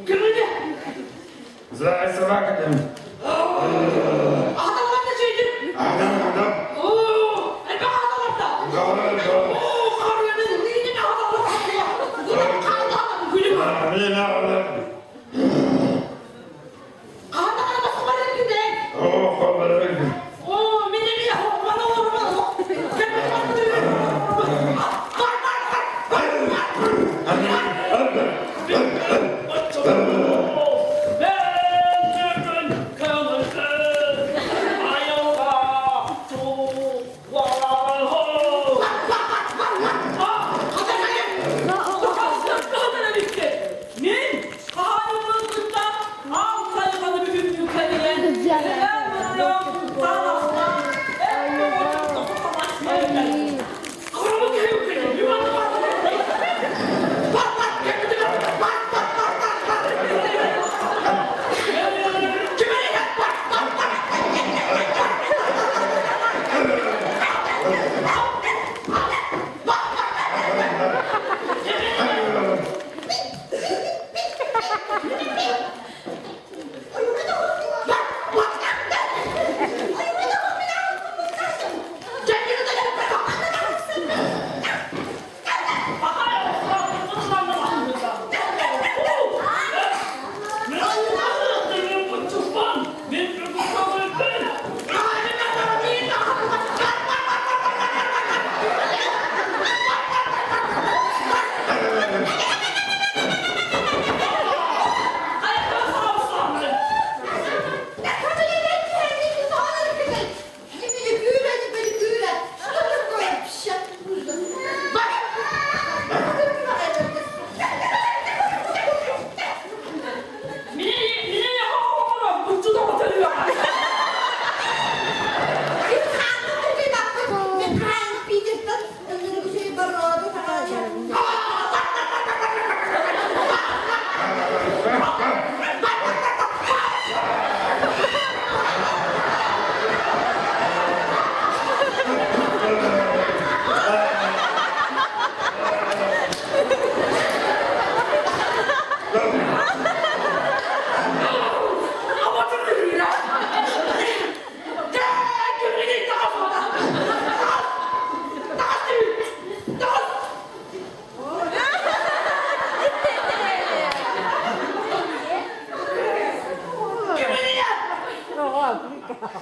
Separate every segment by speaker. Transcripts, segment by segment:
Speaker 1: Кимини?
Speaker 2: Злая собака там.
Speaker 1: Аталарда сөйдүм.
Speaker 2: Адам, адам.
Speaker 1: Оо, элбэх аталарда.
Speaker 2: Говорю, говорю.
Speaker 1: Оо, харыйаны лиинин аталарда. Күлүм.
Speaker 2: Мен ağlarım.
Speaker 1: Хаһан басқалар күнде.
Speaker 2: О, хабарым.
Speaker 1: Оо, мен эмиэ мана олорбон. Бар, бар, бар.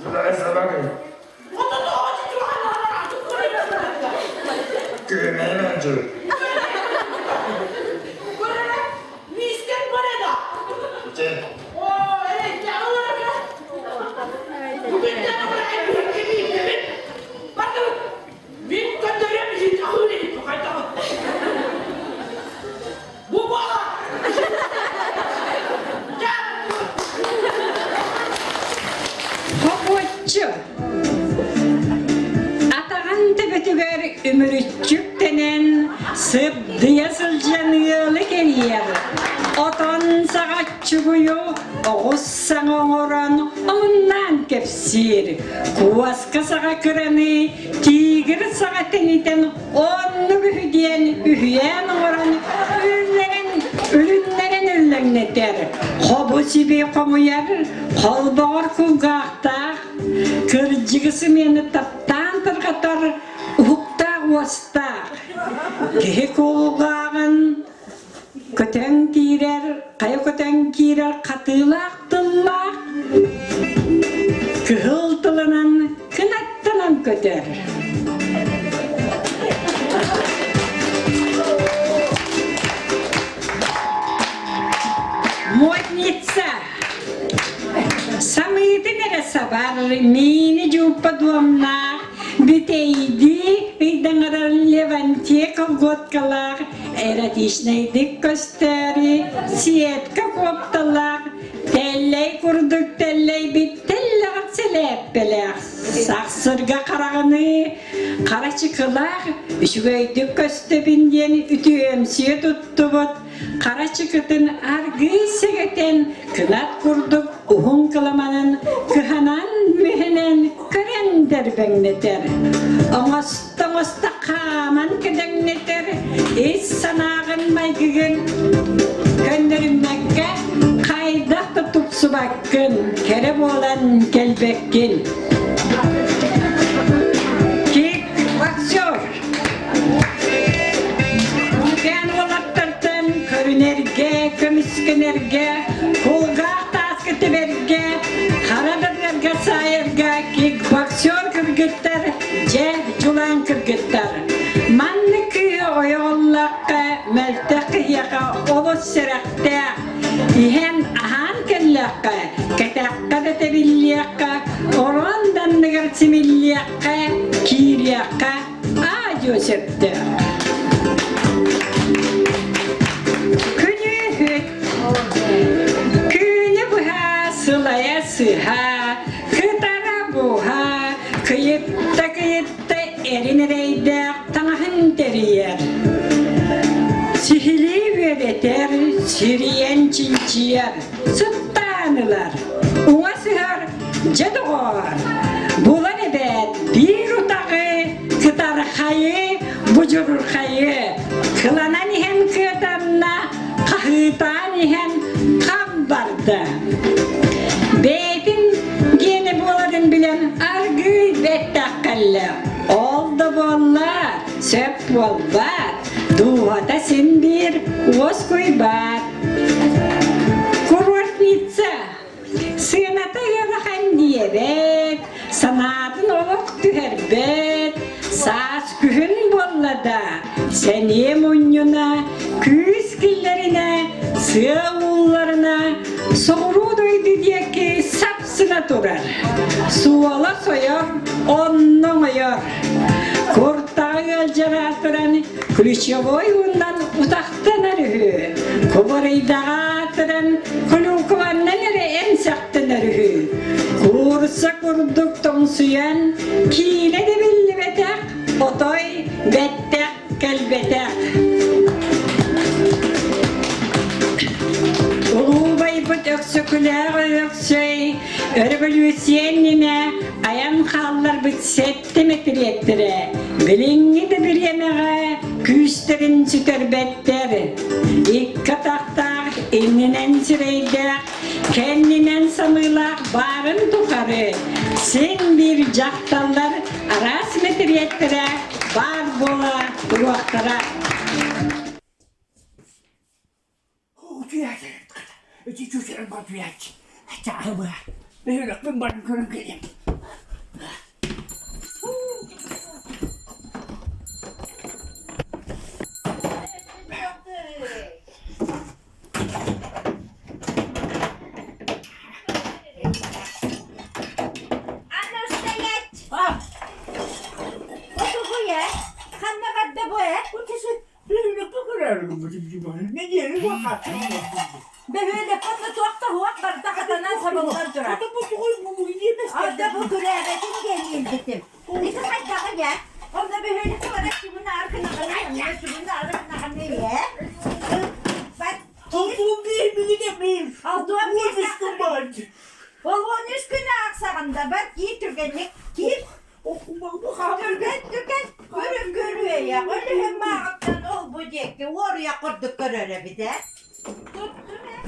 Speaker 1: Злая собака. Менеджер. Те.
Speaker 3: Хобуоччу Атаҕын төбөтүгэр үмүрүччүктэнэн сыбдыйа сылдьан ыалы кэрийэр. Отон саҕаччыгуйу оҕус саҥа оҥорон омуннаан кэпсиир. Куоска саҕа кыраны тигр саҕа тэнитэн оннук үһү диэн үһүйээн оҥорон үллэрэн үлүннэрэн үллэҥнэтэр. Хобу-сиби хомуйар, холбоҕор кулгаахтаах, кырдьыгы сымыйаны таптаан тарҕатар уһуктаах уостаах. Киһи кулгааҕын көтөн киирэр, хайа көтөн киирэр хатыылаах тыллаах, кыһыл тылынан кынаттанан көтөр. сабар миини дьууппа дуомнаах, бүтэйдии ыйдаҥарар Левантье колготкалаах, эротичнайдык көстөөрү сетка куопталаах, тэллэй курдук тэллэйбит тэллэҕэр сэлээппэлээх, сахсырга хараҕыныы хара чыкылаах үчүгэйдик көстөбүн диэн үтүөмсүйэ туттубут хара чыкытын аргыый сэгэтэн кынат курдук уһун кыламанын кыһанан мүһэнэн көрөн дэрбэҥнэтэр оҥосто-оҥосто хааман кэдэҥнэтэр ис санааҕын майгыгын көннөрүммэккэ хайдах да тупсубаккын кэрэ буолан кэлбэккин Кик боксер Күн уолаттартан көрүнэргэ, көмүскэнэргэ, кулгаах тааска тэбэргэ, хара дабыарга саайарга кикбоксер кыргыттар, дьэ, дьулаан кыргыттар. Маннык кыыһы ойоҕоллоххо, мөлтөх киһиэхэ олус сэрэхтээх. Иһэн аһаан кэллэххэ, кэтэххэ да тэбиллиэххэ, орон да анныгар симиллиэххэ, киириэххэ аа-дьуо сөптөөх. Күнүүһүт Күнү быһа сылайа сыһа, кытара буһа, кыйытта-кыйытта эрин эрэйдээх таҥаһын тэрийэр. Сиһилии үөрэтэр, сирийэн чинчийэр, сыттаан ылар. Уҥа сыһар, дьэ доҕоор, булан эбээт биир утаҕы, кытархайы, будьурхайы, кыланан иһэн кыатанна, хаһыытаан иһэн хам барда. Бэйэтин гиэнэ буоларын билэн аргыый бэттэх кэллэ. Ол да буолла, сөп буолбат, дууһата син биир уоскуйбат. Курортница Сыаната ыарахан диэбэт, санаатын олох түһэрбэт, саас күһүн буолла да, сэниэ мунньуна, күүс киллэринэ, сыа уулларына, соҕуруу дойду диэки сапсына турар. Суола сойор, онно оҥойор. Куртаҕа ыалдьар аатыран ключевой ууннан утахтанар үһү. Кубарыйдаҕа аатыран клюкваннан эрэ эмсэхтэнэр үһү. Куурусса курдук тоҥсуйан киилэ да биллибэтэх, отой бэттэх кэлбэтэх. Улуубайбыт Өксөкүлээх Өлөксөй өрөбөлүүссүйэ иннинэ айан хаалларбыт сэттэ мэтириэттэрэ билиҥҥи да бириэмэҕэ күүстэрин сүтэрбэттэр. Икки атахтаах, иннинэн сирэйдээх, кэннинэн самыылаах баарын тухары син биир дьахталлар араас мэтириэттэрэ баар буола туруохтара.
Speaker 4: Ити чүүчэрэн хотуйааччы. Чааһыбыа. Бөһүөлэкпин баран көрөн кэлиэм.
Speaker 5: А ну стоять!
Speaker 4: А!
Speaker 5: Отугуя! Ханна барда бу э? Бөһүөлэккэ туох да уох барда хатанан сабыллан турар. Орда бу күрээбэтин диэн иилбитим. Ити хайдаҕый ээ? Онно бөһүөлэккэ барар чугун ааркынаҕын, чугун ааркынаҕын ээ. Бат Ол 13 күн аахсаҕында бат киир түргэнник киир Түргэн түргэн көрүн көрүөйэ өлүһүн мааҕыттан ол-бу диэки уоруйах курдук көрөр эбит ээ. Туттум ээ.